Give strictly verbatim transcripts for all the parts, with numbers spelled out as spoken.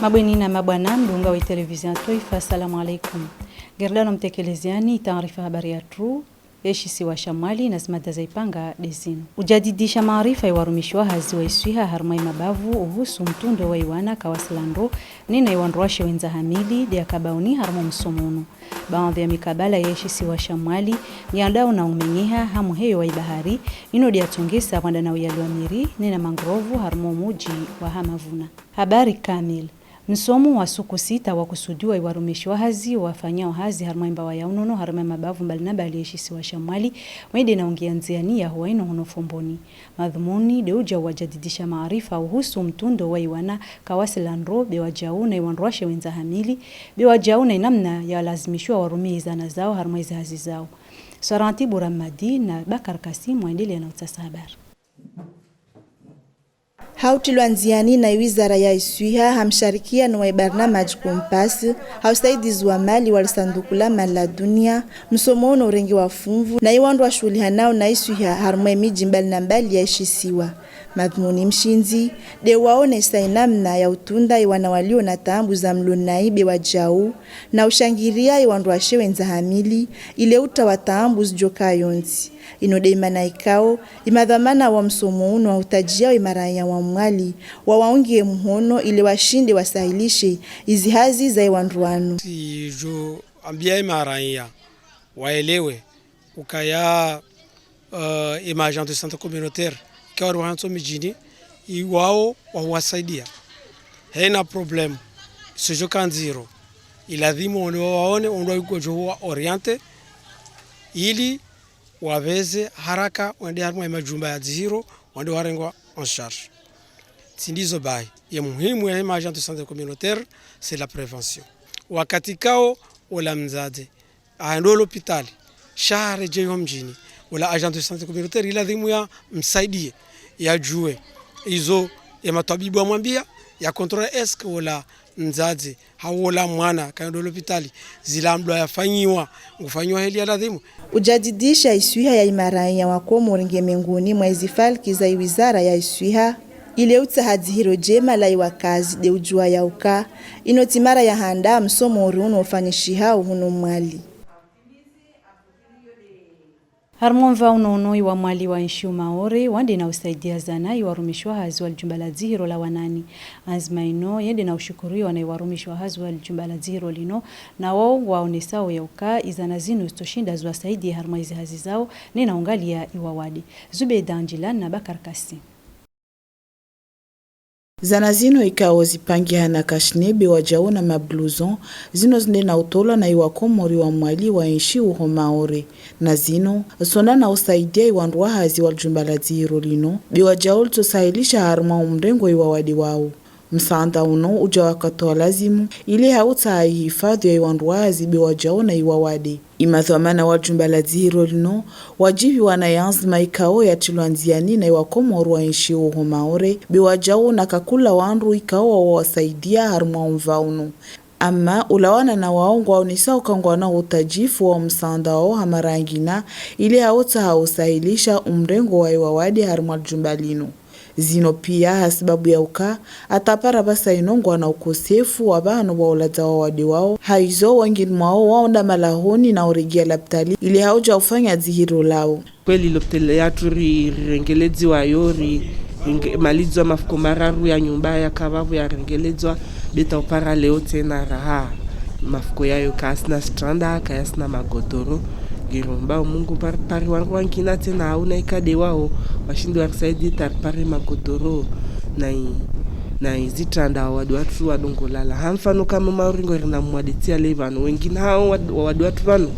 Mabweni na mabwana, mdunga wa television Twaifa, assalamu alaikum. Ngeri dau na mtekeleziani taarifa habari yatru ya ishisiwa sha Mwali na zimada za ipanga de zinu. Ujadidisha maarifa ya warumishi wa hazi wa iswiha harumwa imabavu uhusu mtundo wa iwana kawasi landro, nena iwandruwashe wenza hamili, de yakabauni harumwa msomo unu. Baadhi ya mikabala ya ishisiwa sha Mwali yadau na umengeha ha muheyo wa ibahari, ino de yatongesa pwanda na uyali wa miri, nena mangrovu harumwa umuji wa Hamavuna. Habari kamili. Msomo wa suku sita wa kusudiwa iwarumishi wa hazi wafanyao hazi harumwa imbawa ya unono harumwa imabavu mbali na mbali ya ishisiwa sha Mwali, wende na ungia nziani ya huwa ino huno Fomboni. Madhumuni de uja wajadidisha maarifa uhusu mtundo wa iwana kawasi landro, be wajau na iwandruwashe wenza hamili, be wajau na inamna ya lazimishiwa warumie izana zao harumwa izi hazi zao. Swaranti Buramadi na Bakar Kasim waendelea na utasa habari. Ha utilwa nziani na iwizara ya iswiha ha msharikiano wa ibarnamaj Compass, ha usaidizi wa mali wa lisanduku la mali la dunia, msomo unu urengiwa funvu na iwandru washuhulihanao na iswiha harumwa imiji mbali na mbali ya ishisiwa. Madhumuni mshindzi de waonesa inamna ya utunda iwana walio na taabu za mlonai be wajau, na ushangiria iwandruwashe wenza hamili, ile utawa taabu zijoka yontsi. Ino de imana ikao imadhwamana wa msomo unu wautajiao imaraya wa Mwali wawaungie muhono ile washinde wasahilishe izi hazi za iwandru wanu. Si jo ambia imaraya waelewe ukaya, uh, ima agent de santé communautaire, ikao wari wahanso mijini, iwao wawasaidia. Haina problème. Si jo ka nziro. Iladhimu wende wawaone, wende wajowa orienté, ili waweze haraka wende harumwa imajumba ya dzihiro, wende warengwa en charge. Si ndizo bai, ye muhimu ya ima agent de santé communautaire, c'est la prévention. Wakati ikao ola mdzadze aenda lopitali, sha harejei ho mjini, ola agent de santé communautaire iladhimu ya msaidie, yajue izo ye matwabibu amwambia, ya contrôler est-ce que ola mdzadze hau ola mwana kaenda lopitali, zila mdru yafanyiwa, ngufanyiwa heli ya ladhimu. Ujadidisha iswiha ya imaraya wa Komori nge mengoni mwa izi falki za iwizara ya iswiha, ile utaha dzihiro jema la iwakazi de ujua yauka, ino ti mara ya handa msomo uri unu ufanyishiha huno Mwali. Harumwa mva unono iwa Mwali wa inshi Maore, wande na usaidia zana iwarumishi wa hazi wa lijumba la dzihiro la wanani. Anzima ino, yende na ushukuriwa na iwarumishi wa hazi wa lijumba la dzihiro lino, na wao waonesao yauka izana zinu zitoshinda ziwasaidie harumwa izi hazi zao, nena ungalia iwawade. Zubeda Anjilan na Bakar Kassim. Zana zino ikao zipangiha na cache-nez be wajau na mablouson, zino zinde na utolwa na iwakomori wa Mwali wa inshi uho Maore. Na zino, sonda na usaidia iwandru wa hazi wa lijumba la dzihiro lino, be wajau litosahilisha harumwa umrengo iwawade wao. Msaanda uno uja wakati wa lazimu, ile hauta ihifadhi ya iwandru wa hazi be wajau na iwawade. Imadhwamana wa jumba la dzihiro lino wajiviwa na yanzima ikao yatilwa nziani na iwakomori wa inshi uho Maore, be wajau na kakula wandru ikao wawasaidia harumwa umva uno. Ama ulawana na wao ngwaonesa uka ngwana utajifu wa msaanda wao ha mara yangina, ile hauta usahilisha umrengo wa iwawade harumwa jumba lino. Zino pia ha sababu yauka, ata para basa ino ngwana ukosefu wa bano wa ulaza wawade wao, haizo wangini mwao waonda malahoni na uregia lapitali, ile hauja ufanya dzihiro lao. Kweli lopitali yatru ri, rirengeledziwa yo, ri, ri, malidzwa mafuko mararu ya nyumba ya kavavu yarengeledzwa, beta upara leo tena raha. Mafuko yayo ka yasina stranda, ka yasina magodoro. Ngiromba Mungu par-, pari wangu wangina tena au na ikade wao, washindi warisaidi taripare magodoro na i, na izi tranda wawade watru wadongolala. Ha mfano kama Maore ngorina mwade tia le vano, wengine hao wad-, wawade watru vano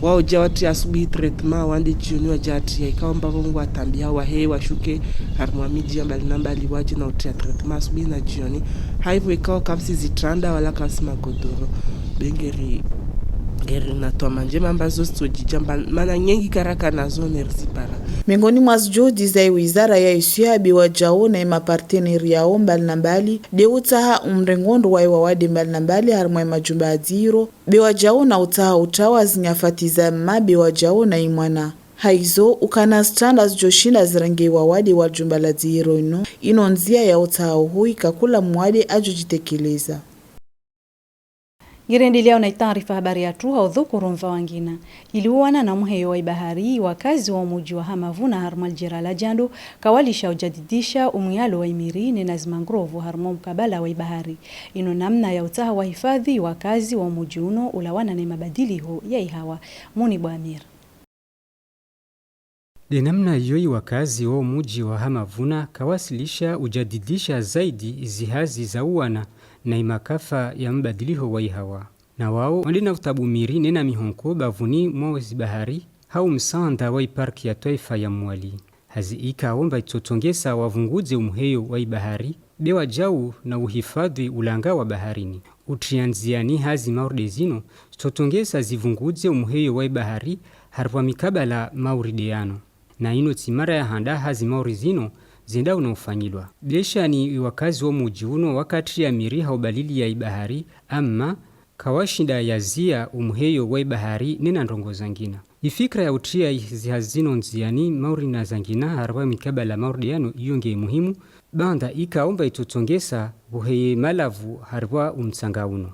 wao ja watria asubuhi traitement, wande jioni waja watria. Ikao mbaba Mungu watambi hao wahe washuke harumwa miji ya mbali na mbali waje na utria traitement asubuhi na jioni. Haivo ikao ka visi zitranda wala ka visi magodoro, be ngeri, ngeri na twama njema amba zo zitso jija amba mana nyengi karaka na zo neri zipara. Mengoni mwa zijuhudi za iwizara ya iswiha be wajau na imaparteneri yao mbali na mbali, de utaha umrengondo wa iwawade mbali na mbali harumwa imajumba ya dzihiro, be wajau na utaha utawa zinyafati za mma be wajau na imwana. Haizo, ukana standards joshinda zirange wawade wa jumba la dzihiro ino, ino nzia ya utaha uhui kakula mwade ajojitekeleza. Ngirendeleao na itaarifa habari yatru ha udhukuru mva wangina. Ili uwana na muheyo wa ibahari, wakazi wa umuji wa Hamavuna harumwa lijera la Djando kawalisha ujadidisha umwialo wa imiri nena zimangrovu harumwa umkabala wa ibahari. Ino namna ya utaha wahifadhi wakazi wa umuji uno ulawana na imabadiliho ya ihawa. Muni Bwamir. De namna iyo iwakazi wa umuji wa Hamavuna kawasilisha ujadidisha zaidi izihazi za uwana na imakafa ya mbadiliho wa ihawa. Na wao wande na utabu miri nena mihonko bavuni mwa zibahari hau msaanda wa iparki ya twaifa ya Mwali. Hazi ikao mba itotongesa wavunguze umuheyo wa ibahari, be wajau na uhifadhi ulanga wa baharini. Utria nziani hazi mauri de zino, zitotongesa zivunguze umuheyo wa ibahari harumwa mikabala mauri de yano. Na ino tsi mara ya handa hazi mauri zino zenda unaufanyilwa. Biashani iwakazi wa umuji uno wakatria miri ha ubalili ya ibahari, ama kawashinda yazia umuheyo wa ibahari nena ndrongo zangina. Ifikira ya utria izihazi zino nziani mauri na zangina harumwa mikabala mauri de yano iyo nge muhimu, banda ikao mba itotongesa buheye malavu harumwa umtsanga uno.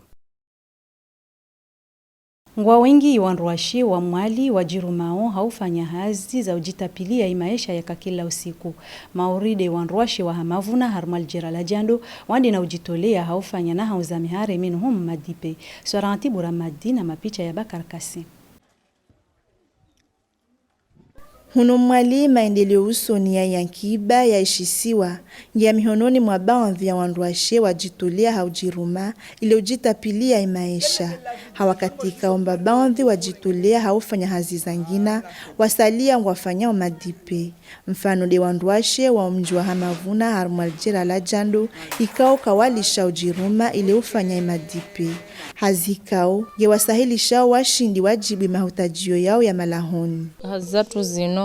Ngwa wengi wandruwashe wa Mwali wajirumao ha ufanya hazi za ujitapilia imaesha ya kakila usiku. Mauri de wandruwashe wa Hamavuna harumwa lijera la Djando wande na ujitolea ha ufanya na ha uzamihare minuhum madipe. Swara Antibura Madi na mapicha ya Bakar Kassim. Huno Mwali, maendeleo usoni ya yankiba ya ishisiwa ngia mihononi mwa baadhi ya wandruwashe wajitolea ha ujiruma ile ujitapilia imaesha. Ha wakati ikao mba baadhi wajitolea ha ufanya hazi zangina, wasalia ngwafanyao madipe. Mfano de wandruwashe wa umuji wa Hamavuna harumwa lijera la Djando, ikao kawalisha ujiruma ile ufanya imadipe. Hazi ikao nge wasahilishao washindi wajibu imahutajio yao ya malahoni. Hazi zatru zino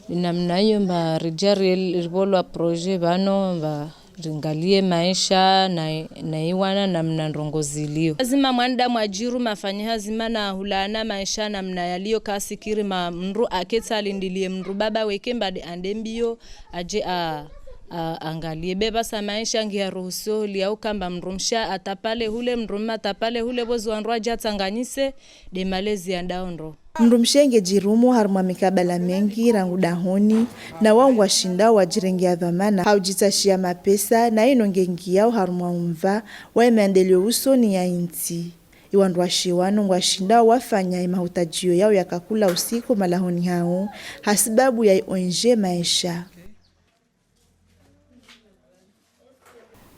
ni namna iyo, mba rija ri-, rivolwa projet vano, mba ringalie maesha na, na iwana namna ndrongo zilio. Lazima mwanadamu ajiruma afanye hazi mana ahulana maesha namna yalio, kasikiri ma mndru aketsa alindilie mndru baba weke mba de ande mbio aje a, a, angalie. Be basa maesha ngia roho soli au kamba mndru msha atapale hule, mndru mme atapale hule, bozi wandru aje atsanganyise, de malezi ya ndao ndro. Mndru mshe nge jirumu harumwa mikabala mengi rangu dahoni, na wau ngwashindao wajirengea dhwamana ha ujitashia mapesa, na ino nge ngiao harumwa umva wa imaendeleo usoni ya inti. Iwandruwashe wano ngwashindao wafanya imahutajio yao ya kakula usiku malahoni hao, ha sababu ya i O N G Maesha.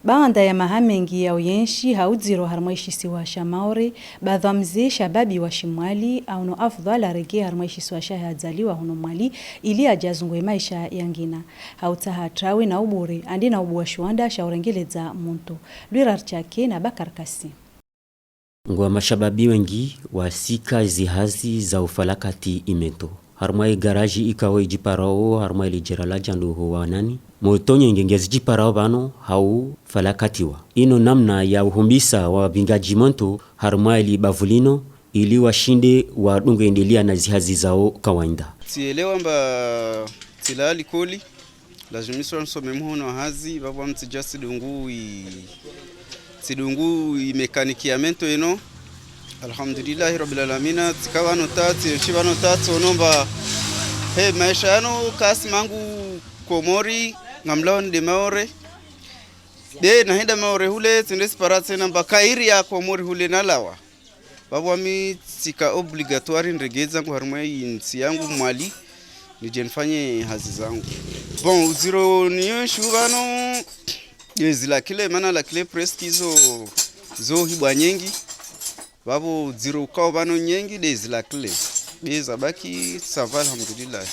Baanda ya maha mengi ya uyenshi ha udziro harumwa ishisiwa sha Maore, badhwa mze shababi wa shimwali, auno Afdhal arege harumwa ishisiwa shahe azaliwa huno Mwali, ili aje azungue maesha yangina. Ha utaha trawe na ubure, ande na ubua shiwanda sha urengeledza muntu. Lwirar Chake na Bakar Kassim. Ngwa mashababi wengi wasika zihazi za ufalakati imento. Harumwa igaraji ikao ijiparao harumwa ilijera la Djando ho wanani, moto nyengi nge zijiparao vano ha ufalakatiwa. Ino namna ya uhumbisa wavingaji mento harumwa ili bavu lino, ili washinde wadunga endelea na zihazi zao kawaida. Tsielewa mba tsila likoli. Lazima nisome muhono hazi, vavo ami tsija tsidungu i, tsidungu i mécanique ya mento eno. Alhamdulillahi Rabbil Alamina, tsika vano ta, tsi, tsi vano ta, tsono mba, he, maesha yano kasi mangu Komori, ngamlao nde Maore. De, nahenda Maore hule, tsinde sipara tsena mba kairi ya Komori hule nalawa. Vavo ami tsika obligatoire nregee zangu harumwa i nsi yangu Mwali, nije nifanye hazi zangu. Bon, udziro nio nshu vano, de zila kile, mana la kile presque zo, zo hibwa nyengi. Vavo udziro ukao vano nyengi, de zila kile. Be zabaki, ça va, alhamdulillah.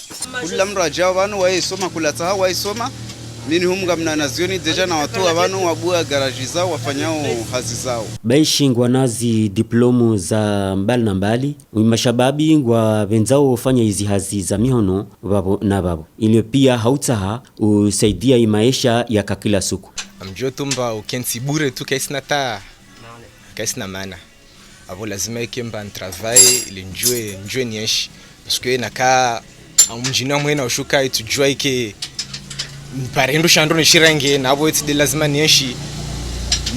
Kula mndru ajao vano, waye soma, kula tsaha, waye soma. Minimum ngamna na zioni deja na watu wa vano wabua garaji zao, wafanyao hazi zao. Baishi ngwana zi diplomu za mbali na mbali, mashababi ngwavenzao fanya izi hazi za mihono vavo na vavo. Ilio pia ha utaha usaidia imaesha ya kakila suku. Amjua tu mba ukensi bure tu kaisi na ta, kaisi na mana. Avo lazima ike mba ntravaye ili njue, njue nienshi. Parce que na ka Amujini amwe na ushuka itujua ike nipare hindru sha ndro nishirenge, na abo eti de lazima nienshi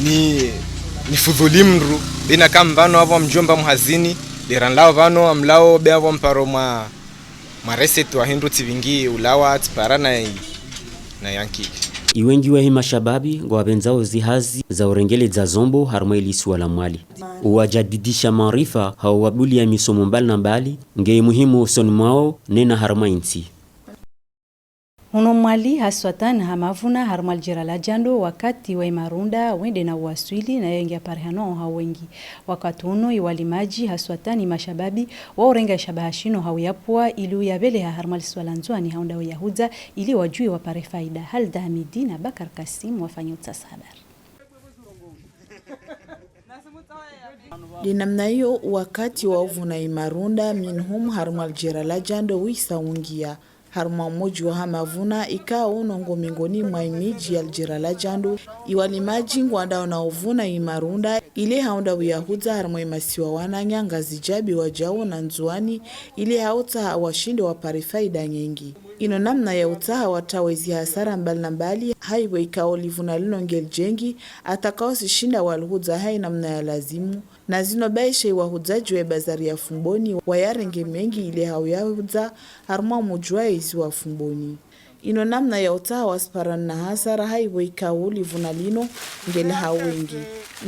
ni, nifudhuli mndru. Be na kama vano avo amjua mba muhazini, de ranlao vano amlao be avo amparo mwa, mwa recette wa hindru tivingi ulawa tipara na i, na yankili. Iwengi wa hi mashababi ngwapenzao zihazi za urengeledza zombo harumwa ilisiwa la Mwali. Uwajadidisha maarifa hau wabulia misomo mbali na mbali, nge muhimu usoni mwao, nena harumwa intsi. Huno Mwali haswatan ha mavuna harumwa lijira la jando wakati wa imarunda wende na uwaswili na yo nge aparihano ha wengi. Wakati uno iwalimaji haswatan imashababi wa urenga ishabaha shino hau yapua ili uyabeleha harumwa lisiwa la Ndzuani hau ndau ya hudza ili wajui wapare faida. Halda Hamidi na Bakar Kasim wafanya utsasa habari. Di namna iyo, wakati wa uvuna imarunda minhum harumwa lijira la jando wisa ungia. Harumwa muji wa Hamavuna, ikao uno ngo mingoni mwa imiji ya lijira la jando, iwalimaji ngwandao na uvuna imarunda, ile hau ndau ya hudza harumwa imasiwa wananya Ngazidja, Biwajau na Ndzuani, ile hau tsaha washinde wapare faida nyengi. Ino namna ya utsaha watawe zihasara mbali na mbali, haivo ikao livuna lino nge lijengi, ata kao sishinda waluhudza ha inamna ya lazimu. Na zino baishe iwahudzaji wa ibazari ya Fumboni wayarenge mengi ile hau yahudza harumwa muji wa ezi wa Fumboni. Ino namna ya utsaha wasiparana na hasara haivo ikao livuna lino nge la ha wengi.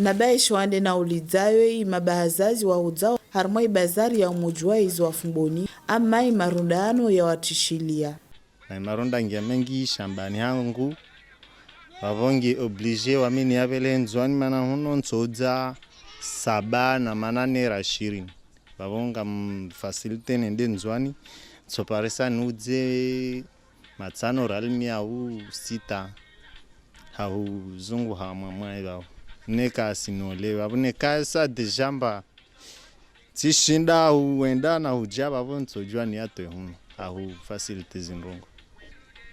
Na baishe wande na ulidzayo imabahazazi wahudzao harumwa ibazari ya umuji wa ezi wa Fumboni, ama imarunda yano yawatishilia. Na imarunda ngia mengi shambani hangu. Vavo nge obligé wa mi niyabele Ndzuani mana huno nsoudza saba na mana nera shirini. Vavo nga m facilité nende Ndzuani. Nsoparesa niudze matsano ralmi au sita. Hau zungu ha mwamwa vavo. Neka sinole vavo neka sa déjà mba Tishinda ahu wenda na hudja babo ntsojua ni ato e hunu ahu facilité zindrongo.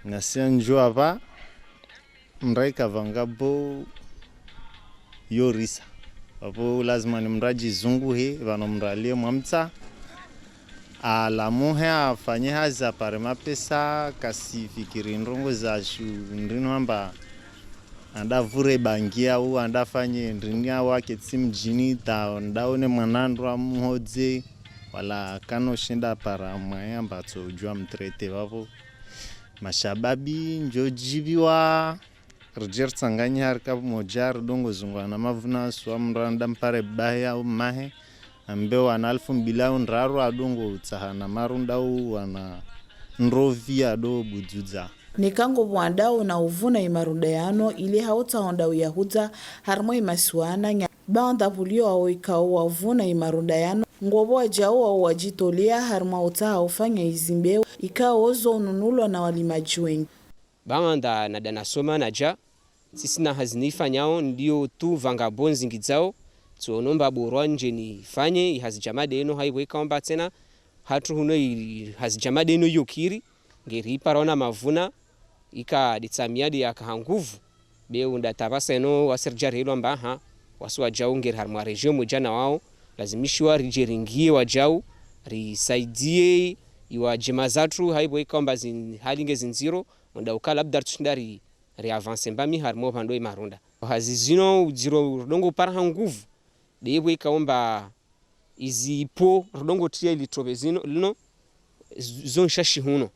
Na sia njua ba mndra ikavanga bo yo risa. Babo lazima ni mndra jizunguhe, bano mndra lie mwamtsa. Alamuhe afanye hazi apare mapesa, kasi fikiri ndrongo za shu ndrino amba. Anda vure bangi au, anda fanye ndrini au ake ti mjini ta, anda one mwanandro amuhodze, wala kano shinda para mwaye amba tso ujua mtraité babo. Mashababi, njo jibiwa, rije rtsanganya hari kabu moja, ridongo zungwa na mavuna, swa mndra anda mpare bahe au mahe, ambe wana alfu mbili au ndraru, adongo utsaha na marunda au wana ndrovi ado budzudza. Ni kango bwanda ona uvuna imarunda yano ile hautsa honda uyahudza harimwa imasiwa ananya. Baanda bulio ao ikao wavuna imarunda yano, ngobo wajao ao wajitolea harimwa utsaha ufanya izimbeu ikao zo ununulwa na walimaji wengi. Baanda na dana soma na ja, sisi na hazi nifanyao ndio tu vanga bo nzingi dzao, tsonomba borwa nje nifanye ihazi jama deno haivo ikaomba tsena, hatru huno ihazi jama deno yokiri, Ngeri ipara ona mavuna, ika ditsamia dia kaha nguvu. Be unda tabasa eno wasi rija rihelwa mba ha, wasi wajau ngeri harimwa région moja na wao, lazimishiwa rije ringie wajau, risaidie iwajema zatru, haivo ikaomba zin-, hali nge zinziro, unda uka labda ritushinda ri, riavanse mba mi harimwa upande wa imarunda. Hazi zino udziro ridongo upara ha nguvu, be ivo ikaomba izi ipo ridongo tria ili trobe zino, lino, z-, zo nshashi huno.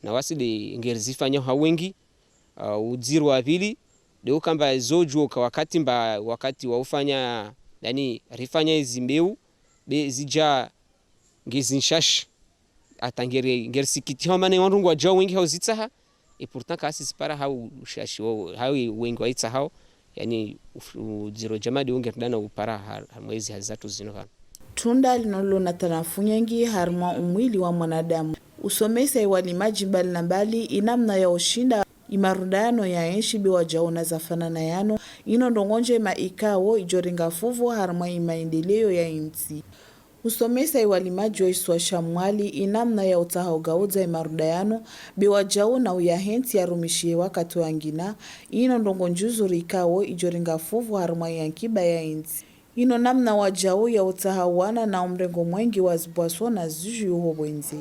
Na wasi de ngeri zifanya ha wengi, ah, udziro wa pili, de ukamba zo juo ka wakati mba wakati wa ufanya, yani, rifanya izi mbeu, be zija nge zinshashi. Ata ngeri, ngeri sikiti hao mana wandru ngwajao wengi hao zitsaha, e pourtant kasi zipara hao ushashi wao, hao wengi wa itsaha hao, yani, uf-, udziro jama de ngeri dana upara har-, harimwa izi hazi zatru zino hano. Tunda lino lona tanafu nyengi harimwa umwili wa mwanadamu. Usomesa iwalimaji mbali na mbali inamna ya ushinda imarunda yano ya enshi be wajao na zafanana yano, ino ndrongo njema ikao ijo renga fuvu harimwa imaendeleo ya intsi. Usomesa iwalimaji wa isiwa sha Mwali inamna ya utsaha ugaudza imarunda yano, be wajao na uya hentsi yarumishihe wakati wangina, ino ndrongo njuzuri ikao ijo renga fuvu harimwa iyankiba ya intsi. Ino namna wajao ya utsaha wana na umrengo mwengi wa zibwaso na ziju uho bwenze.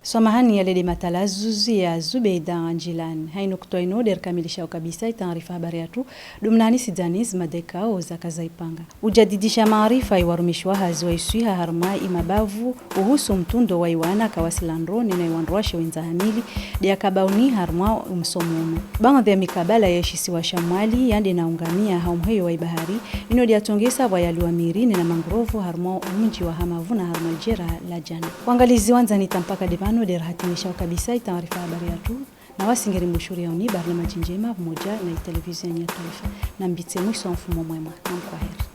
Swamahani, yale de matalazo ya Zubeida Anjilan. Haino kutwa ino de rikamilisha kabisa i taarifa habari yatru. Dumnani sidjani zimadeka o zaka za ipanga. Ujadidisha maarifa i warumishi wa hazi wa iswiha harumwa i mabavu uhusu mtundo wa i wana ka wasi landro ni na i wandruwashe wendza hamili de akabauni harumwa umsomo unu. Baadhi ya mikabala ya ishisiwa sha Mwali yande na ungamia ha umheyo wa i bahari, ino de atongesa bwa yaliwa miri ni na mangrovu harumwa umji wa Hamavuna harumwa lijera la jana. Wangalizi wandzani, tampaka de vano de rahatimisha kabisa i taarifa habari yatru. Na wasingiri mbushuri yauni barnamaji njema pamoja na i televizion ya taifa. Na mbitse mwiso wa mfumo mwema. Na mkwaheri.